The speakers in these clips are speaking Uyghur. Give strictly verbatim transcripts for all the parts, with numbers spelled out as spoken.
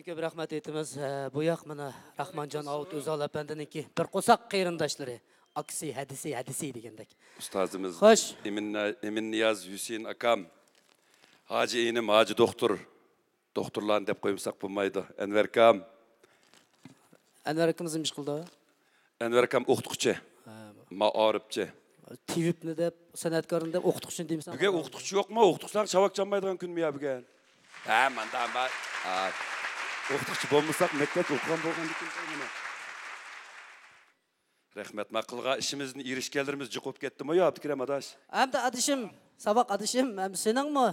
كۆپ رەھمەت ئېيتىمىز. ھە، بۇ ياق مانا راخمانجان ئاۋۇت ئۆزال ئەپەندىنىڭكى بىر قورساق قېرىنداشلىرى. ئاكىسى، ھەدىسى، ھەدىسى دېگەندەك. ئۇستازىمىز خوش. ئىمىن، ئىمىننىياز ھۈسەيىن ئاكام، ھاجى ئىنىم، ھاجى دوختۇر، دوختۇرلارنى دەپ قويمىساق بولمايدۇ. ئەنۋەر ئاكام. ئەنۋەر ئاكىمىز نېمە ئىش قىلىدۇ؟ ئەنۋەر ئاكام ئوقۇتقۇچى. ھە. مائارىپچى. تېۋىپنى دەپ، سەنئەتكارنى دەپ، ئوقۇتقۇچىنى دېمىسەڭ بۈگۈن بولمايدۇ. ئوقۇتقۇچى يوقمۇ؟ ئوقۇتقۇچىلارغا چاۋاك چالمايدىغان كۈنمۇ يا بۈگۈن؟ ھە، ماندا، ما-، ھە. ئوقۇتقۇچى بولمىساق، مەكتەپتە ئوقۇغان بولغاندىكىن مانا. رەھمەت، ما قىلغان ئىشىمىزدىن ئېرىشكەنلىرىمىز جىق بولۇپ كەتتىمۇ يا، ئابدۇكېرەم ئاداش؟ ئەمدى ئادىشىم، ساۋاق ئادىشىم، ئەمدى سېنىڭمۇ،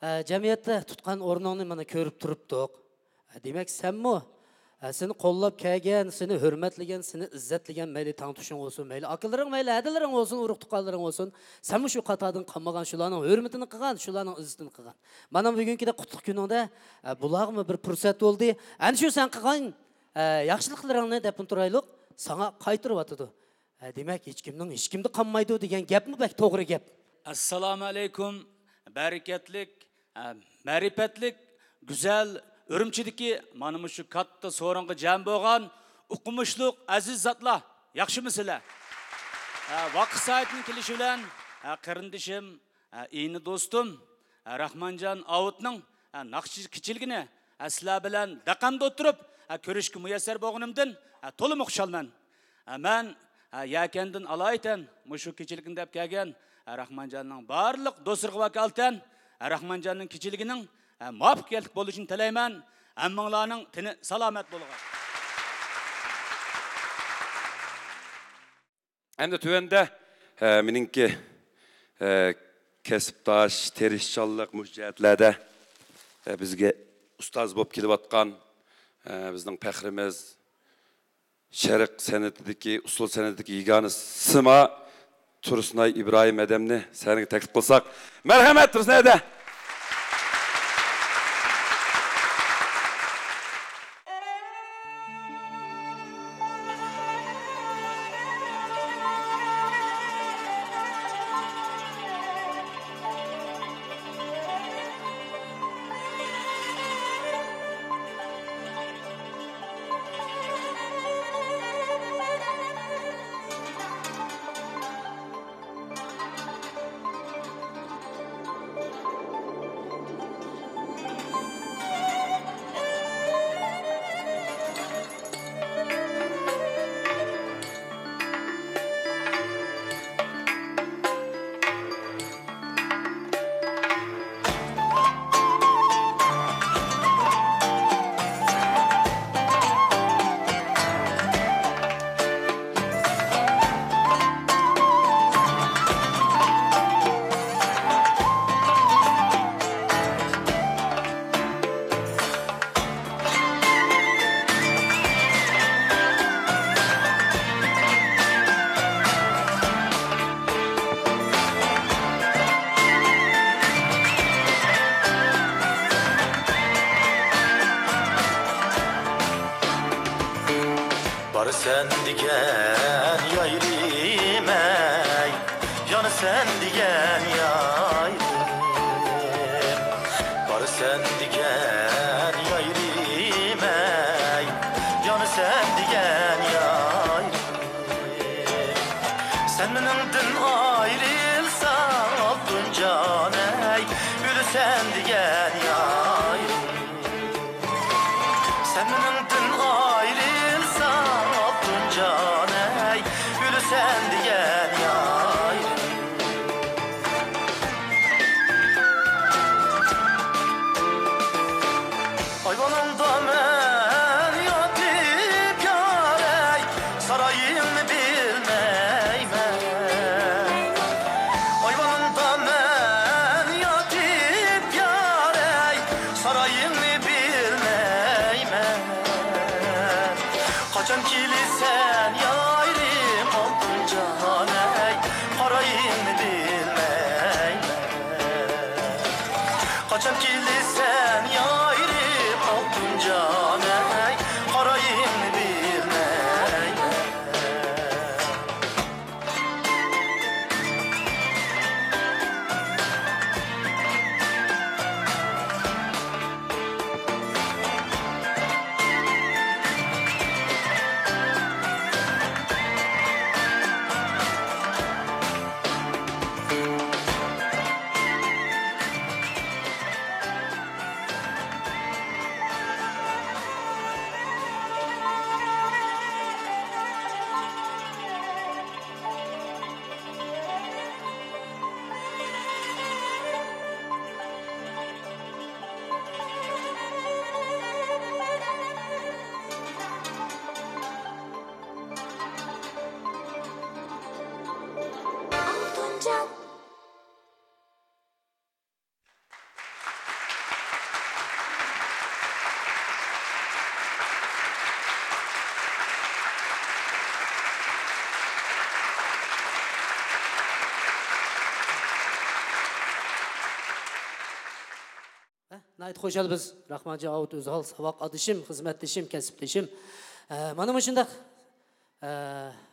ئە، جەمئىيەتتە تۇتقان ئورنۇڭنى مانا كۆرۈپ تۇرۇپتۇق. ئە، دېمەك، سەنمۇ، ئە، سېنى قوللاپ كەلگەن، سېنى ھۆرمەتلىگەن، سېنى ئىززەتلىگەن، مەيلى تەڭتۇشۇڭ بولسۇن، مەيلى ئاكىلىرىڭ، مەيلى ھەدىلىرىڭ بولسۇن، ئۇرۇق-تۇغقانلىرىڭ بولسۇن، سەنمۇ شۇ قاتاردىن قالمىغان، شۇلارنىڭ ھۆرمىتىنى قىلغان، شۇلارنىڭ ئىززىتىنى قىلغان. مانا بۈگۈنكىدەك قۇتلۇق كۈنۈڭدە، ئە، بۇلارغىمۇ بىر پۇرسەت بولدى. ئەنە شۇ سەن قىلغان ئە، ياخشىلىقلىرىڭنى دەپمۇ تۇرايلۇق، ساڭا قايتۇرۇۋاتىدۇ. ئە، دېمەك، ھېچكىمنىڭ ھېچكىمدە قالمايدۇ دېگەن گەپمۇ بەك توغرا گەپ. ئەسسالامۇ ئەلەيكۇم، بەرىكەتلىك، ئە، مەرىپەتلىك، گۈزەل ئۈرۈمچىدىكى مانا مۇشۇ كاتتا سورۇنغا جەم بولغان ئوقۇمۇشلۇق ئەزىز زاتلار، ياخشىمۇ سىلەر؟ ئە، ۋاقىت سائەتنىڭ كېلىشى بىلەن، ئە، قېرىندىشىم، ئە، ئىنى دوستۇم، ئە، راخمانجان ئاۋۇتنىڭ، ئە، ناخشا كېچىلىكىنى، ئە، سىلەر بىلەن دەقەمدە ئولتۇرۇپ، ئە، كۆرۈشكە مۇيەسسەر بولغىنىمدىن، ئە، تولىمۇ خۇشالمەن. ئە، مەن، ئە، يەكەندىن ئالايىتەن مۇشۇ كېچىلىكنى دەپ كەلگەن، ئە، راخمانجاننىڭ بارلىق دوستلىرىغا ۋاكالىتەن، ئە، راخمانجاننىڭ كېچىلىكىنىڭ، ئە، مۇۋەپپەقىيەتلىك بولۇشىنى تىلەيمەن. ھەممىڭلارنىڭ تېنى سالامەت بولغاي. ئەمدى تۆۋەندە، ئە، مېنىڭكى، ئە، كەسىپداش، تىرىشچانلىق مۇشۇ جەھەتلەردە، ئە، بىزگە ئۇستاز بولۇپ كېلىۋاتقان، ئە، بىزنىڭ پەخرىمىز، شەرق سەنئىتىدىكى، ئۇسسۇل سەنئىتىدىكى يېگانە سىما تۇرسۇنئاي ئىبراھىم ھەدەمنى سەھنىگە تەكلىپ قىلساق. مەرھەمەت، تۇرسۇنئاي ھەدە. بار سەن دېگەن يايرىم ئەي، يان سەن دېگەن يايرىم. بار سەن دېگەن يايرىم ئەي، يان سەن دېگەن يايرىم. سەن مېنىڭدىن ئايرىلساڭ، ئالتۇن جان ئەي، ئۆلىسەن دېگەن يايرىم. سەن مېنىڭدىن ئايرىلساڭ، ئالتۇن جان ئەي، ئۆلىسەن دېگەن يايرىم. ئايۋانىڭدا مەن ياتىپ يارەي، سارايىڭنى بىلمەيمەن. ئايۋانىڭدا مەن ياتىپ يارەي، سارايىڭنى بىلمەيمەن. قاچان كېلىسەن يايرىم، ئالتۇن جان ئەي، قارايىڭنى بىلمەيمەن. قاچان كېلىسەن يايرىم، ئالتۇن جان ئەي، قارايىڭنى بىلمەيمەن. ھە، ناھايىتى خۇشال بىز، راخمانجان ئاۋۇت ئۆزھال، ساۋاق ئادىشىم، خىزمەتدىشىم، كەسىپدىشىم. ھە، مانا مۇشۇنداق، ھە،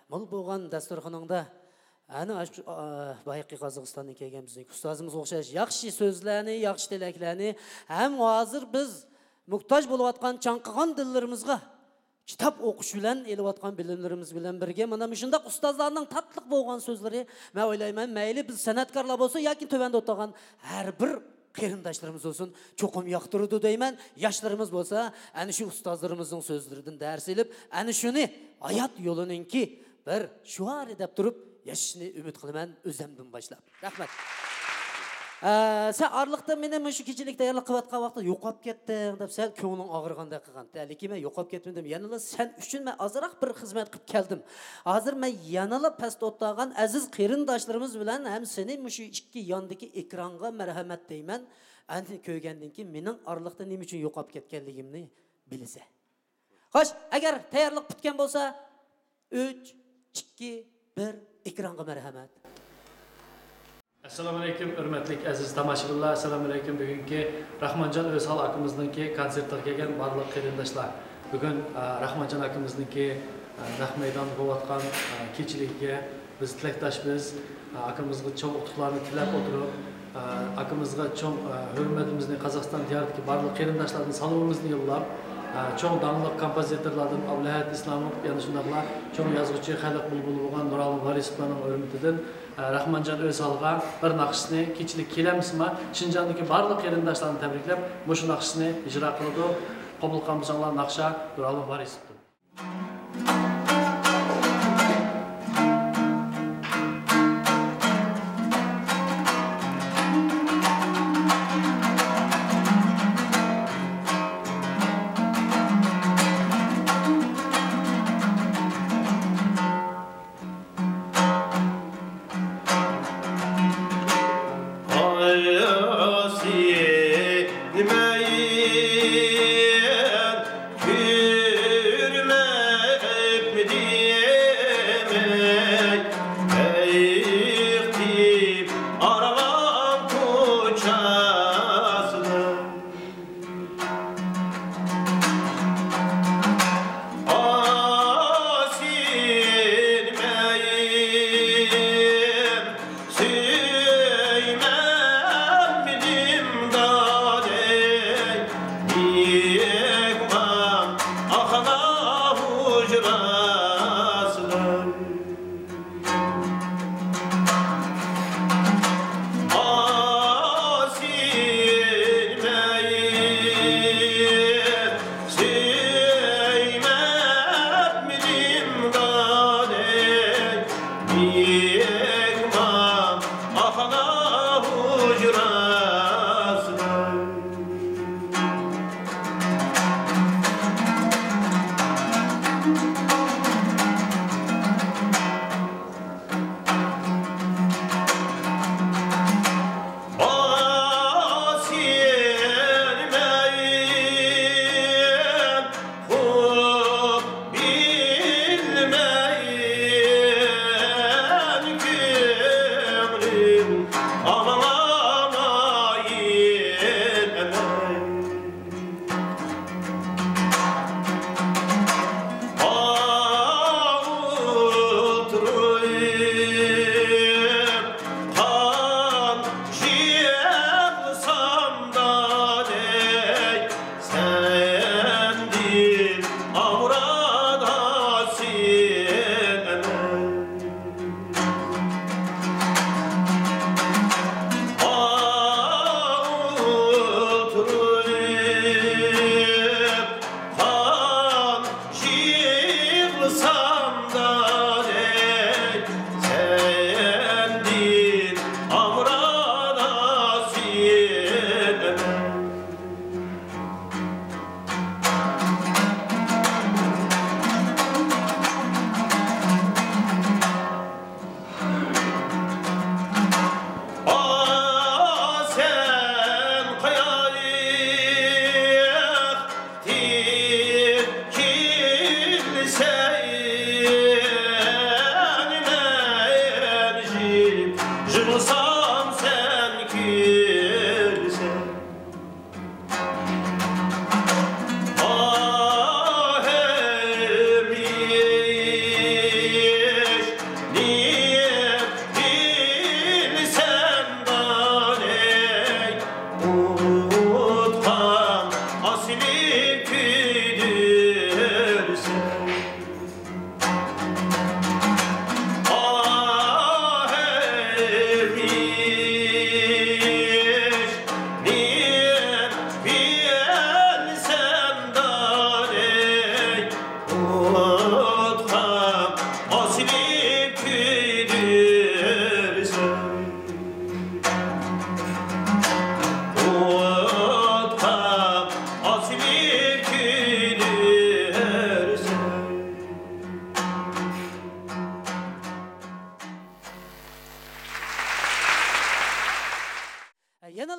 مول بولغان داستۇرخىنىڭدا، ئەنە ئاشۇ، ھە، بايىقى قازاقىستاندىن كەلگەن بىزنىڭ ئۇستازىمىزغا ئوخشاش ياخشى سۆزلەرنى، ياخشى تىلەكلەرنى، ھەم ھازىر بىز موھتاج بولۇۋاتقان چاڭقىغان دىللىرىمىزغا كىتاب ئوقۇش بىلەن ئېلىۋاتقان بىلىملىرىمىز بىلەن بىرگە، مانا مۇشۇنداق ئۇستازلارنىڭ تاتلىق بولغان سۆزلىرى، مەن ئويلايمەن، مەيلى بىز سەنئەتكارلار بولسۇن ياكى تۆۋەندە ئولتۇرغان ھەر بىر قېرىنداشلىرىمىز بولسۇن، چوقۇم ياقتۇرىدۇ دەيمەن. ياشلىرىمىز بولسا ئەنە شۇ ئۇستازلىرىمىزنىڭ سۆزلىرىدىن دەرس ئېلىپ، ئەنە شۇنى ھايات يولىنىڭكى بىر شوئارى دەپ تۇرۇپ ياشىشىنى ئۈمىد قىلىمەن ئۆزۈمدىن باشلاپ. رەھمەت. ئە، سەن ئارىلىقتا مېنى مۇشۇ كېچىلىك تەييارلىق قىلىۋاتقان ۋاقىتتا يوقاپ كەتتىڭ دەپ سەل كۆڭلۈڭ ئاغرىغاندەك قىلغان. لېكىن مەن يوقاپ كەتمىدىم. يەنىلا سەن ئۈچۈن مەن ئازراق بىر خىزمەت قىلىپ كەلدىم. ھازىر مەن يەنىلا پەستە ئولتۇرغان ئەزىز قېرىنداشلىرىمىز بىلەن ھەم سېنى مۇشۇ ئىككى ياندىكى ئېكرانغا مەرھەمەت دەيمەن. ئەنە كۆرگەندىن كېيىن مېنىڭ ئارىلىقتا نېمە ئۈچۈن يوقاپ كەتكەنلىكىمنى بىلىسەن. خوش، ئەگەر تەييارلىق پۈتكەن بولسا، ئۈچ، ئىككى، بىر، ئېكرانغا مەرھەمەت. ئەسسالامۇئەلەيكۇم، ھۆرمەتلىك ئەزىز تاماشىبىنلار، ئەسسالامۇئەلەيكۇم. بۈگۈنكى راخمانجان ئۆزھال ئاكىمىزنىڭكى كونسېرتىغا كەلگەن بارلىق قېرىنداشلار. بۈگۈن، ئا، راخمانجان ئاكىمىزنىڭكى، ئا، نەق مەيداندا بولۇۋاتقان، ئا، كېچىلىكىگە بىز تىلەكداشمىز. ئا، ئاكىمىزغا چوڭ ئۇتۇقلارنى تىلەپ ئولتۇرۇپ، ئا، ئاكىمىزغا چوڭ، ئا، ھۆرمىتىمىزنى، قازاقىستاندىكى بارلىق قېرىنداشلاردىن سالىمىمىزنى يوللاپ، ئا، چوڭ داڭلىق كومپوزىتورلاردىن ئابلەھەت ئىسلاموف، يەنە شۇنداقلا چوڭ يازغۇچى، خەلق بۇلبۇلى بولغان نۇرئالىم ۋارىسوفلارنىڭ ھۆرمىتىدىن، ئە، راخمانجان ئۆزھالغا بىر ناخشىسىنى، كېچىلىك كېلەمسىما، شىنجاڭدىكى بارلىق قېرىنداشلارنى تەبرىكلەپ، مۇشۇ ناخشىسىنى ئىجرا قىلىدۇ. قوبۇل قىلامسىڭلار، ناخشا نۇرئالىم ۋارىسوفدىن.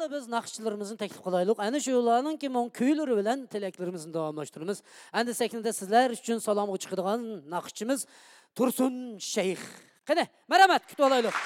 بىز ناخشىچىلىرىمىزنى تەكلىپ قىلايلۇق. ئەنە شۇلارنىڭكى مۇڭ كۈيلىرى بىلەن تىلەكلىرىمىزنى داۋاملاشتۇرىمىز. ئەمدى سەھنىدە سىزلەر ئۈچۈن سالامغا چىقىدىغان ناخشىچىمىز تۇرسۇن شەيخ. قېنى، مەرھەمەت، كۈتۈۋالايلۇق.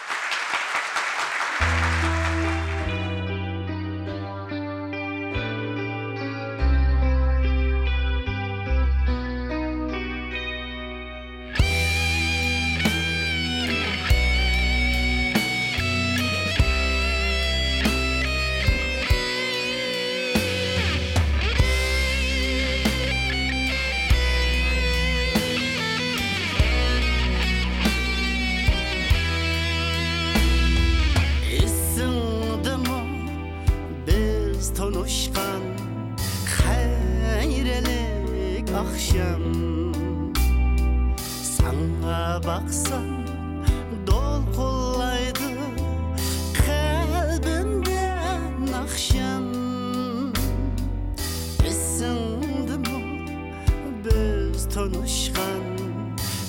ئېسىڭدىمۇ بىز تونۇشقان خەيرلىك ئاخشام؟ ساڭا باقسام، دولقۇنلايدۇ قەلبىمدە ناخشام. ئېسىڭدىمۇ بىز تونۇشقان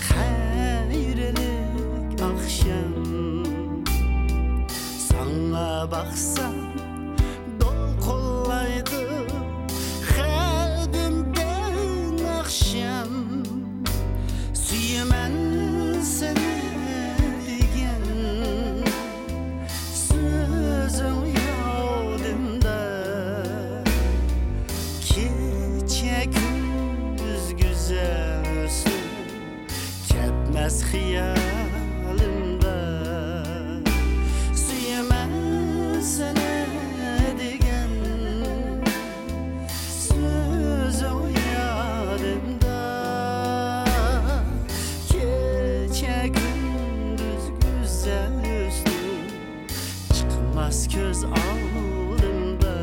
خەيرلىك ئاخشام؟ ساڭا باقسام، دولقۇنلايدۇ قەلبىمدە ناخشام. سۆيىمەن سېنى دېگەن سۆزۈڭ يادىمدا. كېچە كۈندۈز گۈزەل ھۆسنۈڭ كەتمەس خىيالىمدا. سۆيىمەن سېنى دېگەن سۆزۈڭ يادىمدا. كېچە كۈندۈز گۈزەل ھۆسنۈڭ چىقماس كۆز ئالدىمدا.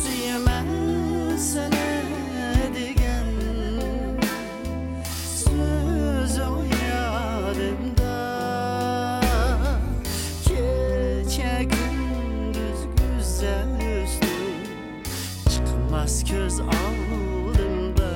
سۆيىمەن سېنى دېگەن سۆزۈڭ يادىمدا. كېچە كۈندۈز گۈزەل ھۆسنۈڭ چىقماس كۆز ئالدىمدا.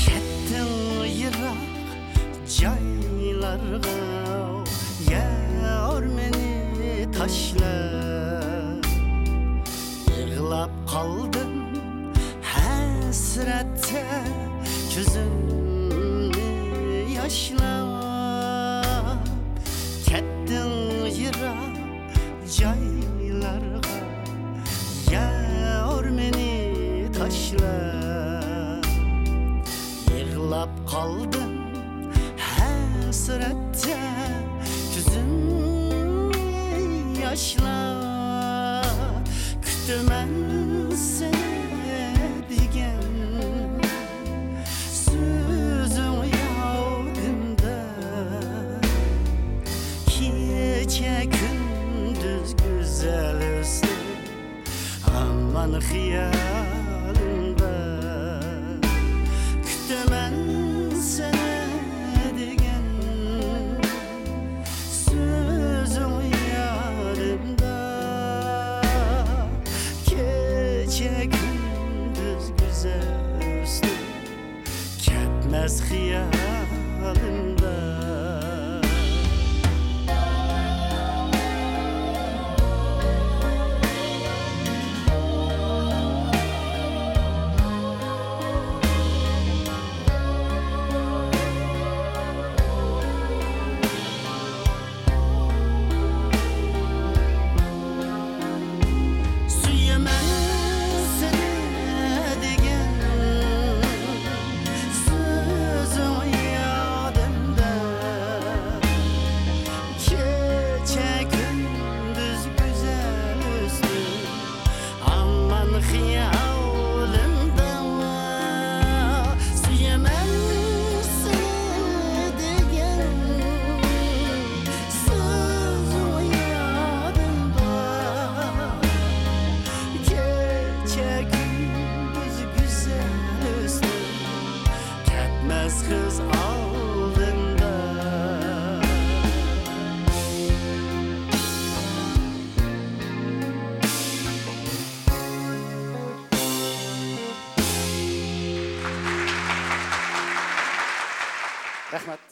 كەتتىڭ يىراق جايلارغا، يار مېنى تاشلاپ. يىغلاپ قالدىم ھەسرەتتە كۆزۈمنى ياشلاپ. كەتتىڭ يىراق جايلارغا، يار مېنى تاشلاپ. يىغلاپ قالدىم ھەسرەتتە كۆزۈمنى ياشلاپ. كۈتىمەن سېنى دېگەن سۆزۈڭ يادىمدا. كېچە كۈندۈز گۈزەل ھۆسنۈڭ ھامان خىيالىمدا. كۈتىمەن سېنى دېگەن سۆزۈڭ يادىمدا. كېچە كۈندۈز گۈزەل ھۆسنۈڭ كەتمەس خىيالىمدا. سۆيىمەن سېنى دېگەن سۆزۈڭ يادىمدا. كېچە كۈندۈز گۈزەل ھۆسنۈڭ ھامان خىيالىمدا. سۆيىمەن سېنى دېگەن سۆزۈڭ يادىمدا. كېچە كۈندۈز گۈزەل ھۆسنۈڭ كەتمەس كۆز ئالدىمدا. رەھمەت.